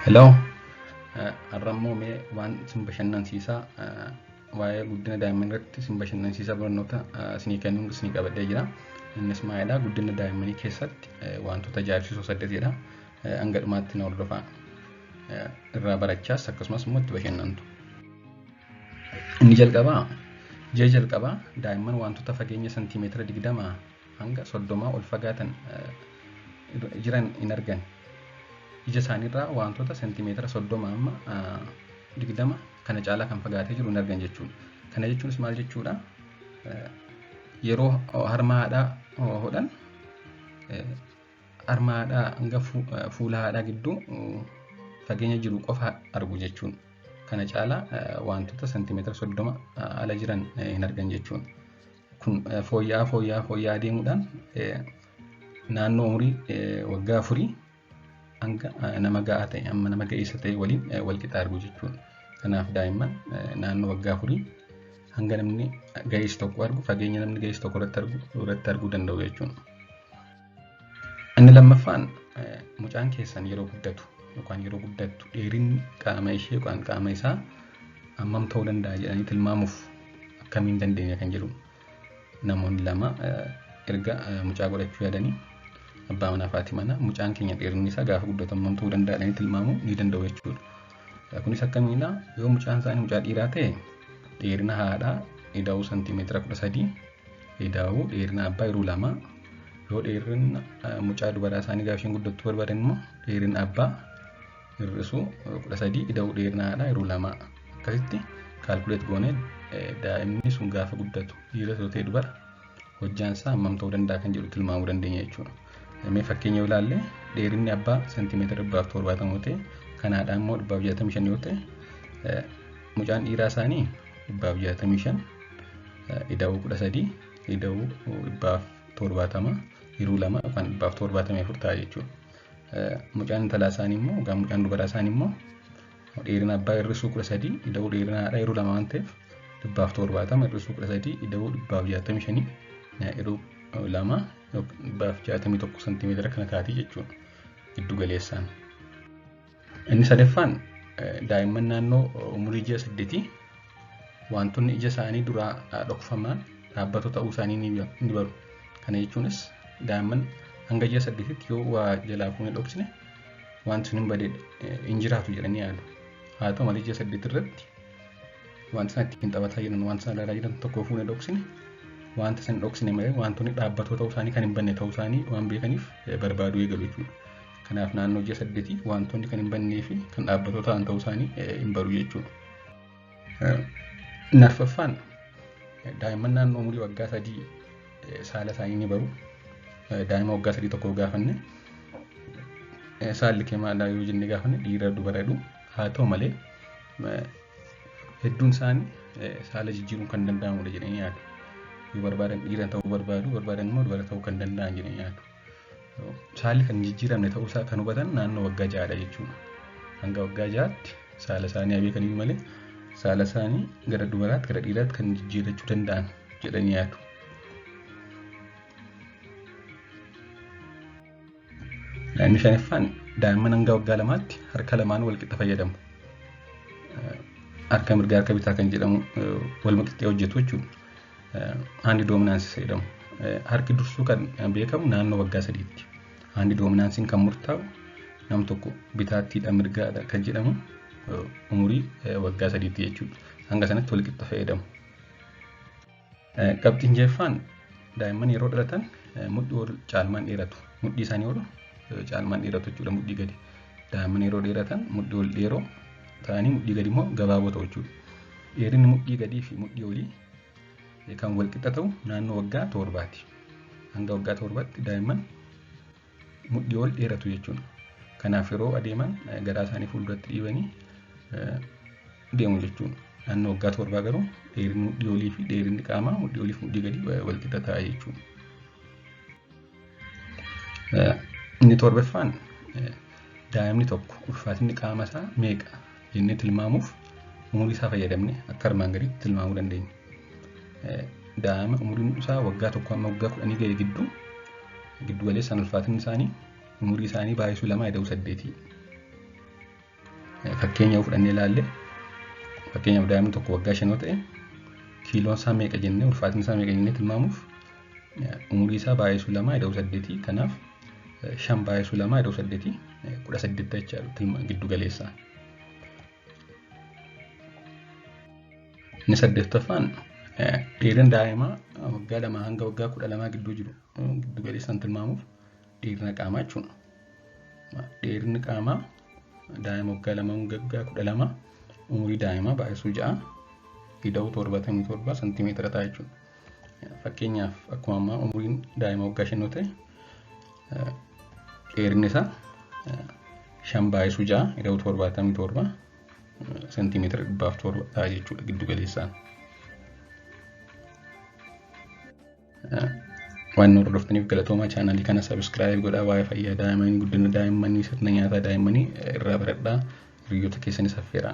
Hello. Har'a mee waan isin bashannansiisaa waa'ee guddina daa'immanii irratti isin bashannansiisaa barnoota isinii kennuun isinii qabadhee jira. Innis maalidha? Guddina daa'immanii keessatti wantoota ajaa'ibsiisoo saddeetidha. Hanga dhumaatti na hordofaa. Irraa barachaas akkasumas immoo itti bashannantu. Inni jalqabaa ji'a jalqabaa daa'imman wantoota fageenya santiimeetira 20 hanga 30 ol fagaatan jiran hin argan. Ija isaaniirraa wantoota seentimeetira 30 amma 20 kana caalaa kan fagaatee jiru hin argan jechuudha. Kana jechuunis maal jechuudha? Yeroo harma haadhaa hodhan harma haadhaa hanga fuula haadhaa gidduu fageenya jiru qofa argu jechuudha. Kana caalaa wantoota seentimeetira 30 ala jiran hin argan jechuudha. Kun fooyya'aa fooyya'aa fooyya'aa deemuudhaan naannoo umurii waggaa 4 hanga nama ga'aa ta'e amma nama ga'eessa ta'e waliin wal qixa argu jechuudha. Kanaaf daa'imman naannoo waggaa 4 hanga namni ga'eessi tokko argu fageenya namni ga'eessi tokko irratti arguu danda'u jechuudha. Inni lammaffaan mucaan keessan yeroo guddatu yookaan yeroo guddattu dheerinni qaama ishee yookaan qaama isaa hammam ta'uu danda'a jedhanii tilmaamuuf akkamiin dandeenya kan jedhu namoonni lama erga mucaa godhachuu yaadanii abbaa manaa fi haati manaa mucaan keenya dheerinni isaa gaafa guddatu hammam ta'uu danda'a jedhanii tilmaamuu ni danda'u jechuudha. Kunis akkamiidha? Yoo mucaan isaanii mucaa dhiiraa ta'e dheerina haadhaa ida'uu santiimeetira 13 ida'uu dheerina abbaa yeroo 2, yoo dheerina mucaa dubaraa isaanii gaafa isheen guddattuu barbaadan immoo dheerina abbaa hir'isuu 13 ida'uu dheerina haadhaa yeroo 2 akkasitti kaalkuleet goonee daa'imni sun gaafa guddatu dhiira yoo ta'e dubara hojjaan isaa hammam ta'uu danda'a kan jedhu tilmaamuu dandeenya jechuudha. Mee fakkeenya yoo ilaalle dheerinni abbaa seentimeetira 170 yoo ta'e kan haadhaa immoo 165 yoo ta'e mucaan dhiiraa isaanii 165 ida'uu 13 ida'uu 170 hiruu 2 yookaan 174 ta'a jechuudha. Mucaan intalaa isaanii immoo yookaan mucaan dubaraa isaanii immoo dheerina abbaa hir'isuu 13 ida'uu dheerina haadhaa hiruu 2 waan ta'eef 170 hir'isuu 13 ida'uu 165 hiruu 2 161 seentimeetira kana taati jechuudha giddu galeessaan. Inni sadaffaan daa'imman naannoo umurii ji'a 8 wantoonni ija isaanii duraa dhokfaman dhaabbatoo ta'uu isaanii ni baru. Kana jechuunis daa'imman hanga ji'a 8tti yoo waa jalaa fuunee dhoksine wanti sun hin badee hin jiraatu jedhanii yaadu. Haa ta'u malee ji'a 8 irratti wanti isaan ittiin taphataa jiran wanti isaan ilaalaa jiran tokko fuunee dhoksine wanta san dhoksine malee wantoonni dhaabbatoo ta'uu isaanii kan hin banne ta'uu isaanii waan beekaniif barbaaduu eegalu jechuudha. Kanaaf naannoo ji'a 8 wantoonni kan hin bannee fi kan dhaabbatoo ta'an ta'uu isaanii hin baru jechuudha. Inni arfaffaan daa'imman naannoo umurii waggaa 3 saala isaanii ni baru. Daa'ima waggaa 3 tokko gaafanne saalli kee maalidha yoo jennee gaafanne dhiira dubara jedhu. Haa ta'u malee hedduun isaanii saala jijjiiruun kan danda'amudha jedhanii yaadu. Yoo barbaadan dhiira ta'uu barbaadu, barbaadan immoo dubara ta'uu kan danda'an jedhanii yaadu. Saalli kan jijjiiramne ta'uu isaa kan hubatan naannoo waggaa 6dha jechuudha. Hanga waggaa 6tti saala isaanii haa beekaniyyuu malee saala isaanii gara dubaraatti gara dhiiraatti kan jijjiirrachuu danda'an jedhanii yaadu. Inni shanaffaan daa'imman hanga waggaa 2tti harka lamaan wal qixa fayyadamu. Harka mirgaa harka bitaa kan jedhamu wal qixxee hojjetu jechuudha. Haandi doominaansii jedhamu. Harki dursuu kan beekamu naannoo waggaa 3tti. Haandi doominaansiin kan murtaa'u nam tokko bitaattiidha mirgaadha kan jedhamu umurii waggaa 3tti jechuudha. Hanga sanatti wal qixa fayyadamu. Qabxiin ja'affaan daa'imman yeroo dhalatan mudhii ol caalmaan dheeratu. Mudhii isaanii ol caalmaan dheeratu jechuudha mudhii gadi. Daa'imman yeroo dheeratan mudhii ol dheeroo ta'anii mudhii gadi immoo gabaaboo ta'u jechuudha. Dheerinni mudhii gadii fi mudhii olii kan wal qixa ta'u naannoo waggaa 7ti. Hanga waggaa 7tti daa'imman mudhii ol dheeratu jechuudha. Kanaaf yeroo adeeman garaa isaanii fuulduratti dhiibanii deemu jechuudha. Naannoo waggaa 7 garuu dheerinni mudhii olii fi dheerinni qaamaa mudhii olii fi mudhii gadii wal qixa ta'a jechuudha. Inni torbaffaan daa'imni tokko ulfaatinni qaama isaa meeqa jennee tilmaamuuf umurii isaa fayyadamne akka armaan gadiitti tilmaamuu dandeenya. Daa'ima umuriin isaa waggaa 1 amma waggaa 10 ga'e gidduu giddu galeessaan ulfaatinni isaanii umurii isaanii baay'isuu 2 ida'uu 8. Fakkeenya yoo fudhannee ilaalle, fakkeenyaaf daa'imni tokko waggaa 5 yoo ta'e, kiiloon isaa meeqa jennee, ulfaatinni isaa meeqa jennee tilmaamuuf umurii isaa baay'isuu 2 ida'uu 8, kanaaf 5 baay'isuu 2 ida'uu 8 18 jechaadha giddu galeessaa. Inni saddeettaffaan dheerina daa'imaa waggaa 2 hanga waggaa 12 gidduu jiru giddu galeessaan tilmaamuuf dheerina qaamaa jechuudha. Dheerinni qaamaa daa'ima waggaa 2 hanga waggaa 12 umurii daa'imaa baay'isuu 6 ida'uu 77 santiimeetira ta'a jechuudha. Fakkeenyaaf akkuma ammaa umuriin daa'ima waggaa 5 yoo ta'e, dheerinni isaa 5 baay'isuu 6 ida'uu 77 santiimeetira 107 ta'a jechuudha giddu galeessaan. Waan nu hordoftaniif galatoomaa. Chaanaalii kana sabiskiraayib godhaa. Waa'ee fayyaa daa'immanii, guddina daa'immanii, sirna nyaataa daa'immanii irraa baradhaa. Hiriyoota keessanis affeeraa.